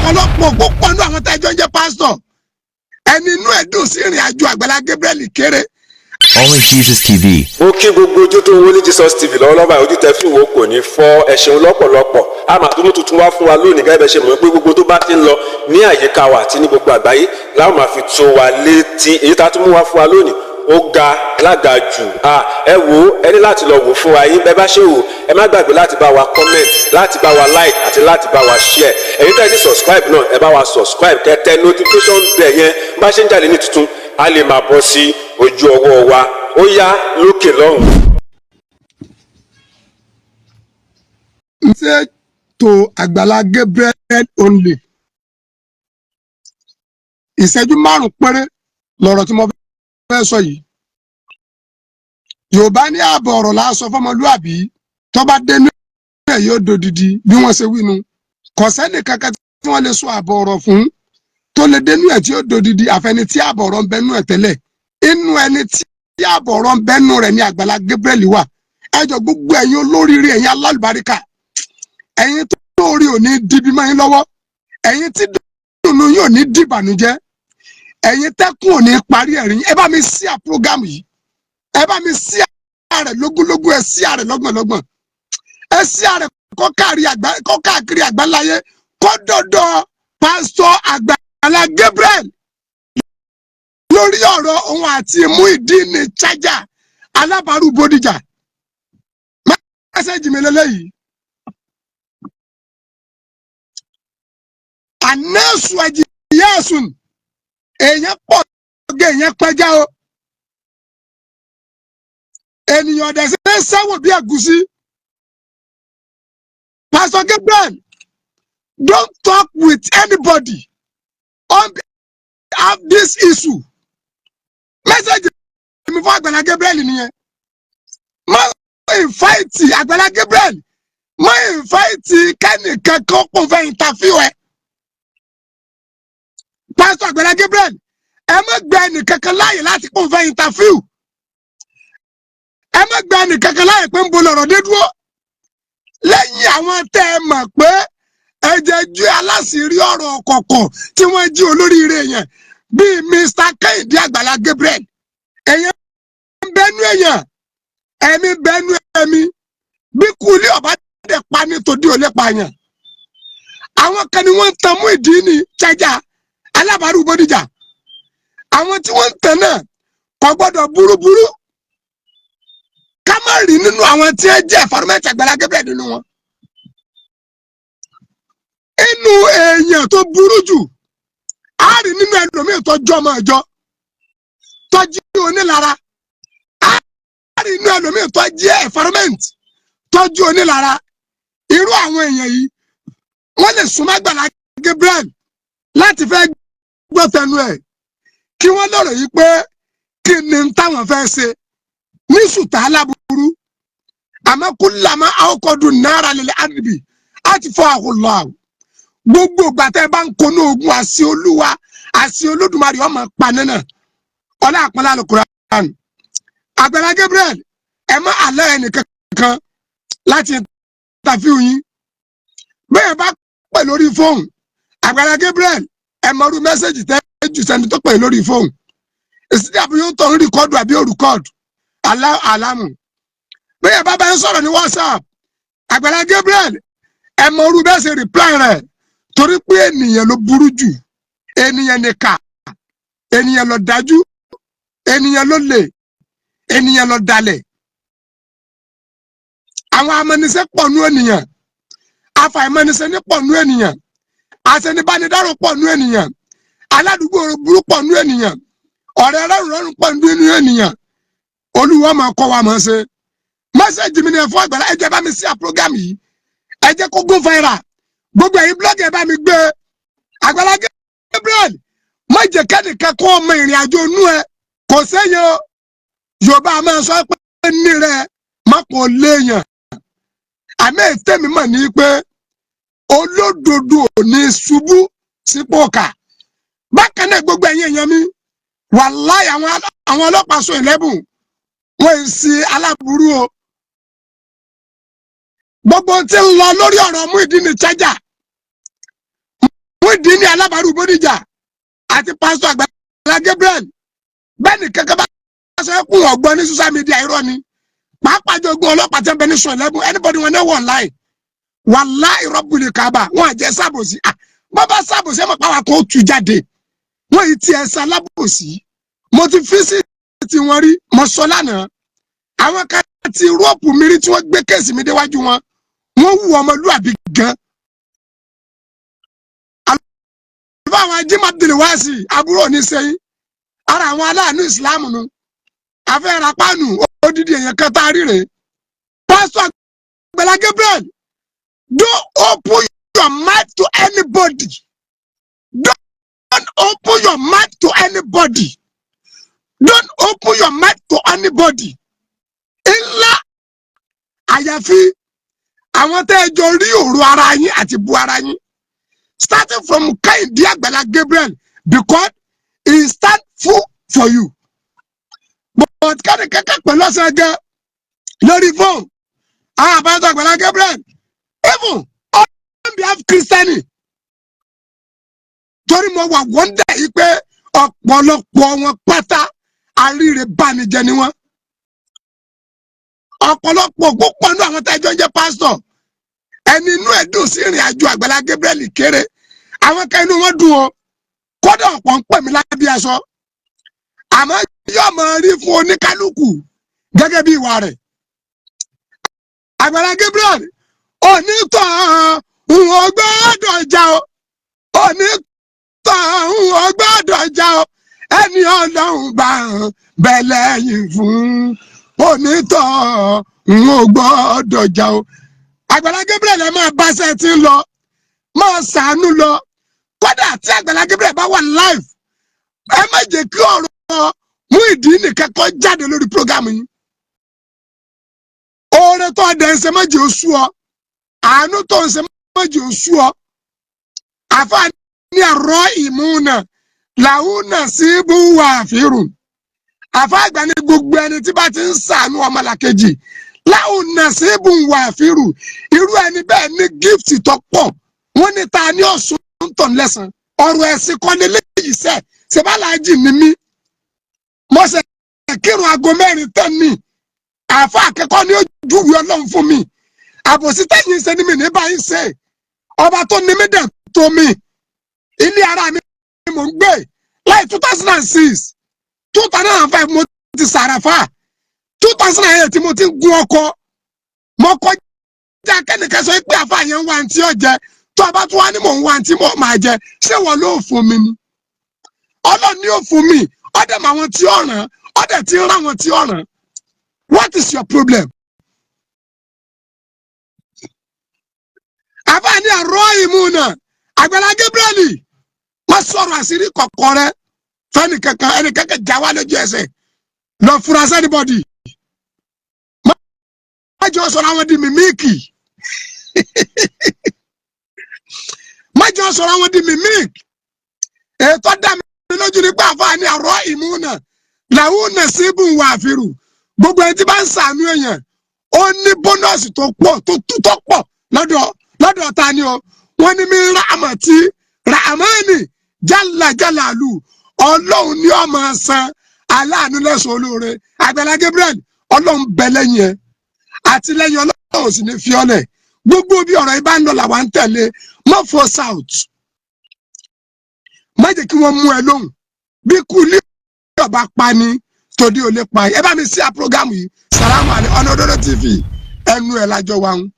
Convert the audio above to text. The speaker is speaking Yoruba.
Ọ̀pọ̀lọpọ̀ púpọ̀ nínú àwọn tẹ́jọ́ ń jẹ́ pásítọ̀, ẹni inú ẹ̀ dùn sí ìrìn àjò Àgbàlá Gabriel kéré. Only Jesus TV. Mo kí gbogbo ojú tó ń wọlé Jesus TV lọ́wọ́lọ́wọ́ báyìí. Ojú tẹ fi wò kò ní fọ́. Ẹ ṣeun lọ́pọ̀lọpọ̀. A máa tún mú tuntun wá fún wa lónìí. Gẹ́gẹ́ bẹ́ẹ̀ ṣe mọ̀ pé gbogbo tó bá ti ń lọ ní àyíká wa àti ní gbogbo àgbáyé láwọn máa fi tó wa létí. Èyí tá a tún mú wá fún wa lónìí, ó ga lága jù. Ẹ wò ó, ẹ ní láti lọ wò fún wa yín. Bẹ́ẹ̀ bá ṣe wò, ẹ má gbàgbé láti bá wa comment, láti bá wa like àti láti bá wa share. Ẹ̀yin tẹ́ ẹ ti subscribe náà, ẹ bá wa subscribe, kẹ́ tẹ notification bell yẹn. Bá ṣe ń jáde ní tuntun, a lè máa bọ́ sí ojú ọwọ́ wa. Ó yá, lókè lọ́hùn. Ṣètò Àgbàlá Gabriel only, ìṣẹ́jú 5 péré lọ̀rọ̀ tí mo fẹ́ sọ yìí. Yorùbá ní ààbọ̀ ọ̀rọ̀ là á sọ fọmọlúàbí, tó bá dénú ẹ̀ yóò dodidi. Bí wọ́n ṣe wí nu, kò sẹ́ni kankan tí wọ́n lè sọ ààbọ̀ ọ̀rọ̀ fún tó lè dénú ẹ̀ tí ó dodidi, àfẹni tí ààbọ̀ ọ̀rọ̀ ń bẹnú ẹ̀ tẹ́lẹ̀. Inú ẹni tí ààbọ̀ ọ̀rọ̀ ń bẹnú rẹ̀ ní Àgbàlá Gabriel wà. Ẹ jọ, gbogbo ẹ̀yin olóríire, ẹ̀yin alálùbáríkà, ẹ̀yin tó rí òní dibi mọ́ yín lọ́wọ́, ẹ̀yin tí dùnú yín ò ní dìbànújẹ́, ẹ̀yin tẹ́kùn ò ní parí ẹ̀rín, ẹ bá mi share program yìí. Ẹ bá mi share rẹ̀ lógúnlógún, ẹ share rẹ̀ lọ́gbọ̀nlọ́gbọ̀n, ẹ share rẹ̀ kó káàkiri àgbáláyé, kó dọ̀dọ̀ pásítọ̀ Àgbàlá Gabriel lórí ọ̀rọ̀ òun àti Muyideen Chaja alábàárù Bódìjà. Message mi lélẹ́yìí. Anẹ́sù ẹ̀jìyẹ́sùn, èèyàn pọ̀ gé, èèyàn pẹ́já o, ènìyàn ọ̀dẹ̀ ṣe ń sẹ́wọ̀n bí ẹ̀gúsí. Pastor Gabriel, don't talk with anybody on behalf this issue. Message mi fún Àgbàlá Gabriel nìyẹn. Má invite Àgbàlá Gabriel, má invite kẹ́nìkan kan kó fẹ́ interview ẹ. Pastor Àgbàlá Gabriel, ẹ má gba ẹnìkankan láàyè láti kó fẹ́ interview. Ẹ má gba ẹnìkankan láàyè pé ń bo lọ̀rọ̀ dé dúró, lẹ́yìn àwọn tẹ́ ẹ mọ̀ pé ẹ jẹ́ ju aláṣìírí ọ̀rọ̀ kọ̀ọ̀kan tí wọ́n jí olóríire yẹn, bíi Mr. Kẹ́hìndé Àgbàlá Gabriel. Èèyàn ń bẹnu èèyàn, ẹ̀mí bẹnu ẹ̀mí. Bí kúlí ọ̀bá dẹ̀ pa ní tòdí ò lè pààyàn. Àwọn kan ni wọ́n ń tan Muyideen Chaja alábàárù Bódìjà. Àwọn tí wọ́n ń tan náà kò gbọ́dọ̀ burúburú ká má rí nínú àwọn tí ẹ jẹ́ ẹ̀fọ́rọ́mẹ́tì Àgbàlá Gabriel nínú wọn. Inú èèyàn tó burú jù, á rí nínú ẹlòmíì tó jọ ọmọ ìjọ tó jí onílara. Á rí nínú ẹlòmíì tó jẹ́ environment tó jí onílara. Irú àwọn èèyàn yìí, wọ́n lè súnmọ́ Àgbàlá Gabriel láti fẹ́ gbọ́ tẹnu ẹ̀, kí wọ́n lọ́rọ̀ yìí pé kí ni táwọn fẹ́ ṣe ní sùtà aláburú. Àmọ́ kúlàmọ́ àwòkọ́dù náírà lè àdìbì àti fọ́ àhùlọ́. Gbogbo ìgbà tẹ́ ẹ bá ń konú ogun, àṣì Olúwa, àṣì Olódùmarè ọmọ paná náà. Ọlá àpọnlá Al-Qur'an. Àgbàlá Gabriel, ẹ má àlẹ́ ẹnìkankan láti interview yín. Bẹ́ẹ̀ bá pè lórí fóònù, Àgbàlá Gabriel, ẹ mọ̀rú message tẹ́ jù sẹ́ni tó pè lórí fóònù. Ìsìdí àbí yóò tọ̀ ń record àbí ó record alámù. Bẹ́ẹ̀ bá bá ń sọ̀rọ̀ ní WhatsApp, Àgbàlá Gabriel, ẹ mọ̀rú bẹ́ẹ̀ ṣe reply rẹ̀, torí pé ènìyàn ló burú jù, ènìyàn nìkà, ènìyàn ló dájú, ènìyàn ló lè, ènìyàn ló dalẹ̀. Àwọn amẹnisẹ́ pọ̀ nú ènìyàn, afàìmọnisẹ́ ní pọ̀ nú ènìyàn, àṣẹnibánidárò pọ̀ nú ènìyàn, aládùúgbò burú pọ̀ nú ènìyàn, ọ̀rẹ́ rẹ́rùn pọ̀ nú ènìyàn. Olúwa máa kọ́ wa máa ṣe. Message mi ni ẹ fún Àgbàlá. Ẹ jẹ́ bá mi share program yìí, ẹ jẹ́ kó go viral. Gbogbo ẹ̀yin blog, ẹ bá mi gbé. Àgbàlá Gabriel, má jẹ́ kẹ́nìkan kó ọmọ ìrìn àjò inú ẹ. Kò sẹ́yìn o. Yorùbá máa sọ pé ní rẹ má kò léèyàn. Àmì ètèmi mọ̀ ní pé olódodo ò ní ṣubú sípò kà. Bákan náà, gbogbo ẹ̀yin èèyàn mi, wàláì, àwọn ọlọ́pàá sọ ìlẹ́bùn wọ́n ń sin aláburú o. Gbogbo tí ń lọ lórí ọ̀rọ̀ Muyideen Chaja, Muyideen Muyideen Alábàárù Bódìjà àti Pásítọ̀ Àgbàlá Gabriel, bẹ́ẹ̀ ni kankan bá sọ kún ọ̀gbọ́n ní social media, irọ́ ni. Pàápàá jọgbọ́n ọlọ́pàá tẹ́ ń bẹ ní sùn ẹlẹ́bùn, anybody wọn náà wọ̀ online, wàláì rọ́bùlì kábà, wọn àjẹ́ sábòsí. Ah, bọ́ bá sábòsí, ẹ̀ mọ̀ pàwọn kan ó tú jáde. Wọ́n yìí tiẹ̀ sálábòsí. Mo ti fi sí tí wọ́n rí, mo sọ lánàá, àwọn kan ti rope mi rí tí wọ́n gbé case mi déwájú wọn. Wọ́n wù ọmọlúàbí gan. Àlùfáà àwọn ajímọ̀ Abdulwasi, àbúrò ní sẹ́yìn, ara àwọn aláàánú ìsìláàmù nu afẹ́ra páànù odidi èèyàn kan tá a rí rèé. Pásítọ̀ Àgbàlá Gabriel, don't open your mouth to anybody. Don't open your mouth to anybody. Don't open your mouth to anybody ńlá, àyàfi àwọn tẹ́ ẹ jọ rí òru ara yín àti bu ara yín, starting from Kẹ́hìndé Àgbàlá Gabriel, because he stand full for you. But kẹ́ni kẹ́kẹ́ pẹ̀lú ọ̀sẹ̀ gẹ́ lórí fóònù àwọn àbájọ Àgbàlá Gabriel, even on behalf Christian, torí mo wà wonder yìí pé ọ̀pọ̀lọpọ̀ wọn pátá, àríre bánijẹ́ ni wọ́n. Ọ̀pọ̀lọpọ̀ púpọ̀ nínú àwọn tẹ́jọ́ ń jẹ́ pásítọ̀, ẹni inú ẹ̀ dùn sí ìrìn àjò Àgbàlá Gabriel kéré. Àwọn kan inú wọn dùn o, kódà ọ̀pọ̀ ń pè mí lábí aṣọ, àmọ́ yóò máa rí fún oníkálukú gẹ́gẹ́ bí ìwà rẹ̀. Àgbàlá Gabriel, onítọ̀ ń gbọ́dọ̀ já o, onítọ̀ ń gbọ́dọ̀ já o. Ẹni Ọlọ́run bá ń bẹ lẹ́yìn fún, onítọ̀ ń gbọ́dọ̀ já o. Àgbàlá Gabriel, ẹ máa bá ṣe tí ń lọ, máa ṣàánú lọ. Kódà tí Àgbàlá Gabriel bá wà live, ẹ má jẹ́ kí ọ̀rọ̀ Muyideen nìkan kó jáde lórí program yìí. Oore tó ọdẹ ń ṣe, má jẹ́ ó sú ọ. Àánú tó ń ṣe, má jẹ́ ó sú ọ. Àfààní àrọ ìmúna làwùnà síbú wà fírùn. Àfàgbà ní gbogbo ẹni tí bá ti ń sàánú ọmọlàkejì, láwùnà síbú wà fírùn, irú ẹni bẹ́ẹ̀ ní gift tó pọ̀. Wọ́n ní ta ní ọ̀sùn ń tàn lẹ́sàn. Ọ̀rọ̀ ẹ̀sìn kọ́ ní léyìí sẹ́ ṣèbáláàjì ni mí. Mo ṣe kírun aago 4 tán ní àfa akẹ́kọ̀ọ́ ní ojúwe Ọlọ́run fún mi. Àbòsí tẹ̀yìn ṣe ni mi ní báyìí ṣe. Ọba tó ní mí dẹ̀ tó mi, ilé ara mi mò ń gbé láì. 2006, 2005 mo ti sàràfà, 2008 mo ti ń gun ọkọ̀. Mo kọjá kẹ́nìkan sọ pé àfa yẹn ń wá ní tí ó jẹ. Tó a bá tún wá ní mò ń wá ní tí mo máa jẹ, ṣé wọn ló fún mi ni? Ọlọ́run ni ó fún mi. Ọdẹ mọ àwọn tí ó ràn, ọdẹ tí ń rán àwọn tí ó ràn. What is your problem? Àfààní àrọ́ ìmúna, Àgbàlá Gabriel, wọ́n sọ̀rọ̀ àṣírí kọ̀kọ̀ rẹ fẹ́ni kankan, ẹnì kankan já wá lójú ẹsẹ̀ lọ fura anybody. Má jọ sọ̀rọ̀ àwọn di mimic. Má jọ sọ̀rọ̀ àwọn di mimic. Ètò dá mi lójú nípa àfààní àrọ́ ìmúna làwọn nà síbùn wà fìrù. Gbogbo ẹni tí bá ń sàánú èèyàn, ó ní bonus tó pọ̀, tó tó pọ̀ lọ́dọ̀ ta ni o. Wọ́n ní mi rahmati rahmani jalla jalalu, Ọlọ́run ni ó máa san aláàánú lẹ́sùn olóore. Àgbàlá Gabriel, Ọlọ́run bẹ lẹ́yìn ẹ, àtìlẹ́yìn Ọlọ́run sì ní fi ọ́lẹ̀. Gbogbo bí ọ̀rọ̀ yìí bá ń lọ làwa ń tẹ̀lé. Má fọ south, má jẹ́ kí wọ́n mú ẹ lóhùn. Bí kú ilé ọba pa ni tòde ò lè pa. Ẹ bá mi sí à program yìí. Salamu alẹ́. Ọ̀nà Òdodo TV, ẹnu ẹ̀ lájọ wa ń.